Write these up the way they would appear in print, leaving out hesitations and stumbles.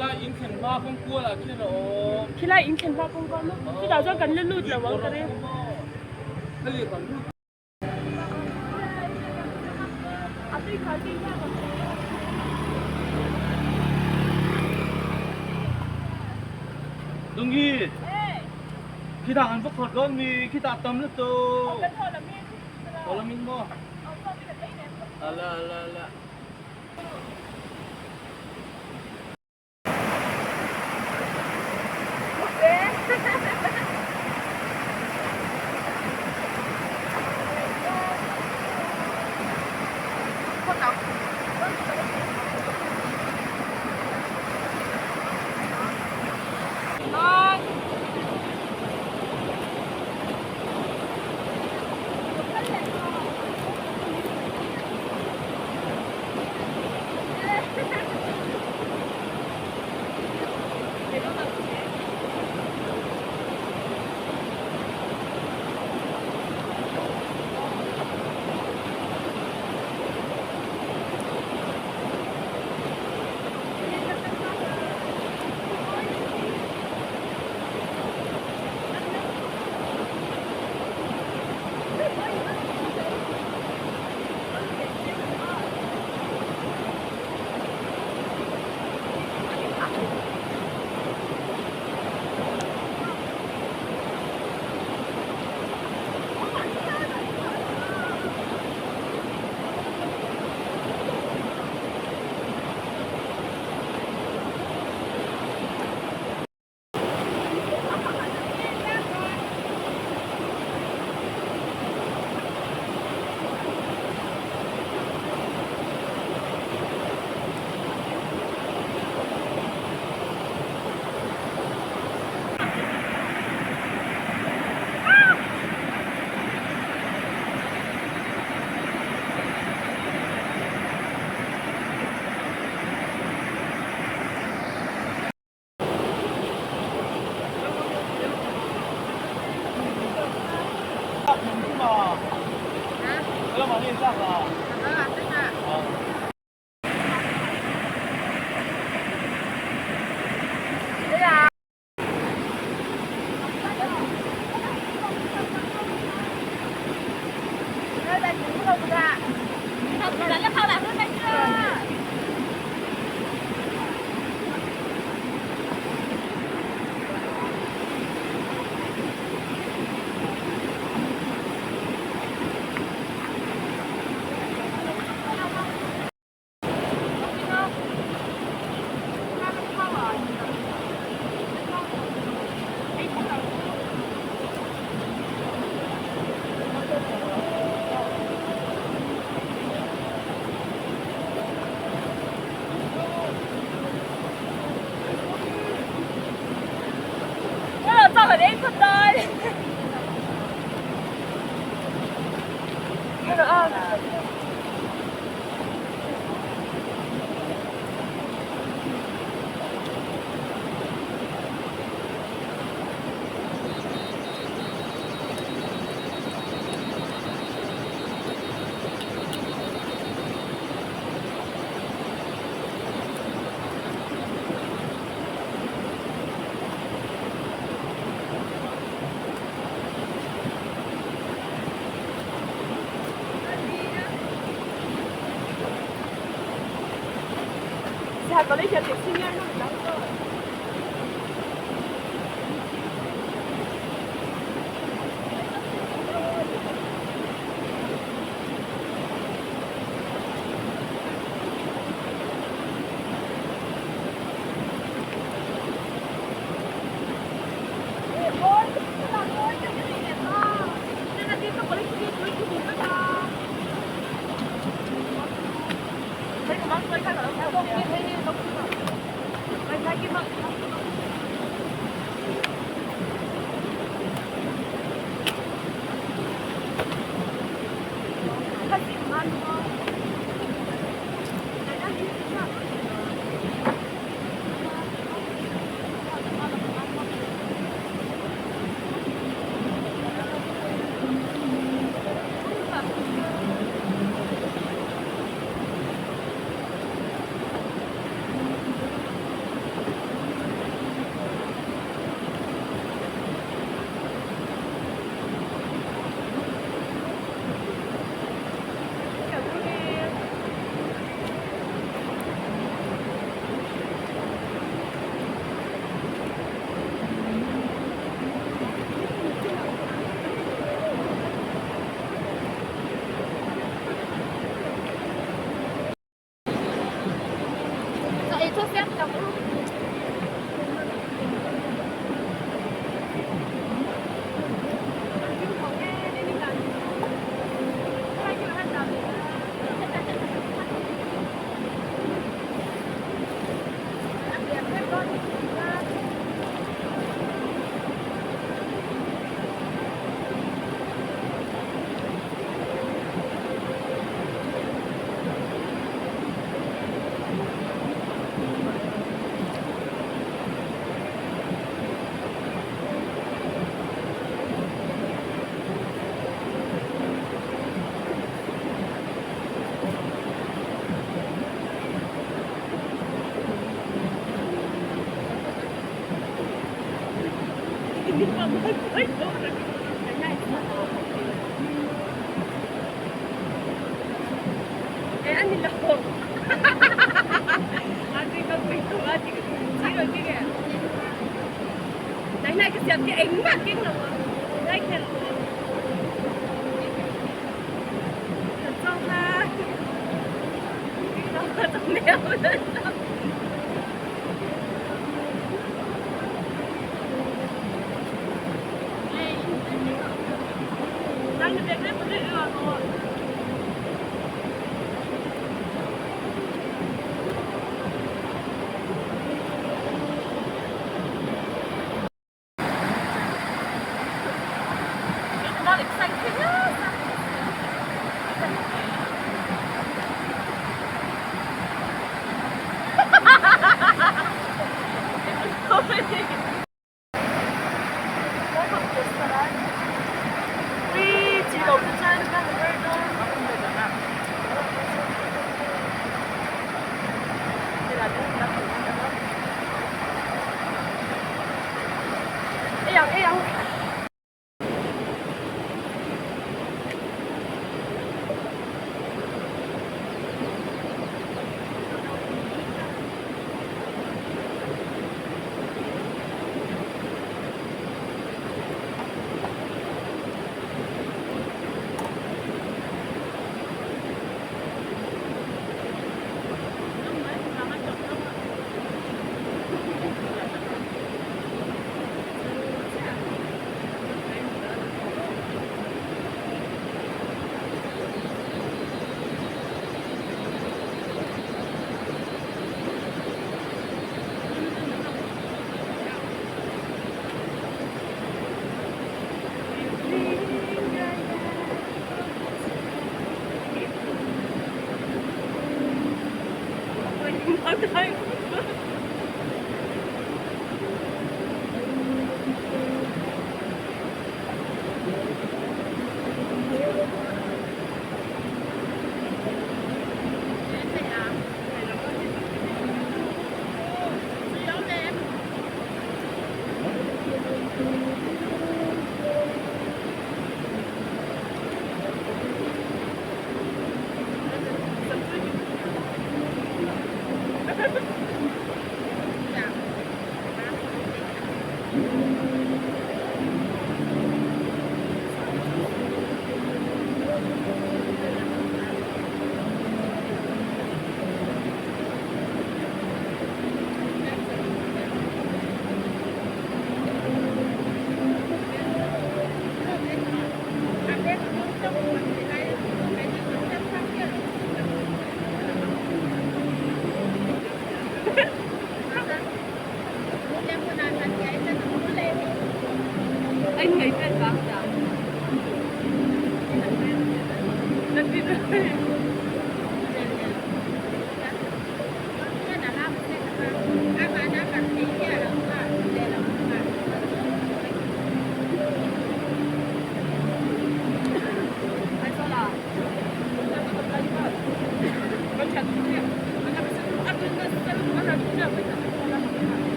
Khilai in thlen hma kawng kual ah khian a awm. Khilai in thlen hma kawng kual maw? Chutah chuan kan la lut lo ang ka ring. Dungi, khitah an va khawt dawn mi, khitah tam lutuk. Thaw lamin maw? Ala ala ala.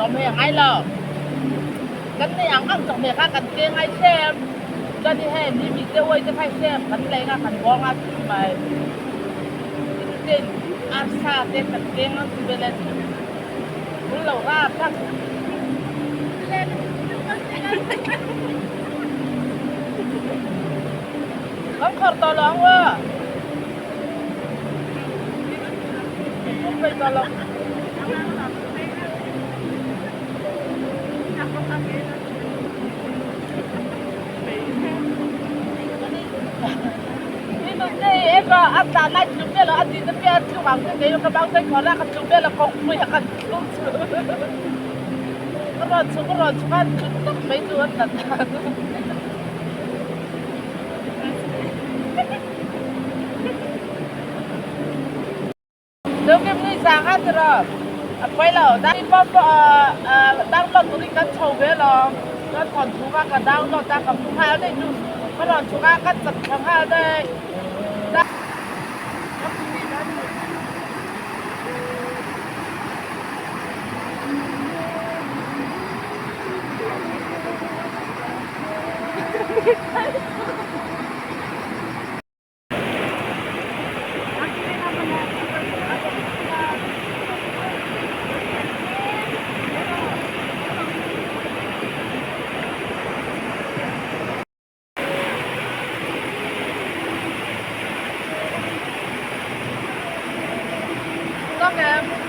Chawhmeh a ngai lo. Kan neih ang ang chawhmeh kha kan keng ai hrem. Chuan i hei mi mi te uai te kha i hrem kan lei nga kan bawng a chu mai. Tin arsa te kan keng ang chu vel e bul lo rap rap. Kan khawr tawh lo ang aw. Pei tawh lo. A tlan lai tluk vel a din apiang a tluk ang te kei ka bang phei khawr a ka tluk vel a kawngpui a kan tluk chu ka rawn chhuk ka rawn chhuk a tluk tak mai chu a tlat dan. Zokim ni sang kha tiraw a pawi lo dar download turin kan chho ve lo chuan thawnthu kha ka download a ka hmu nghal daih chu ka rawn chhuk a ka chak thla nghal daih. Tawk em?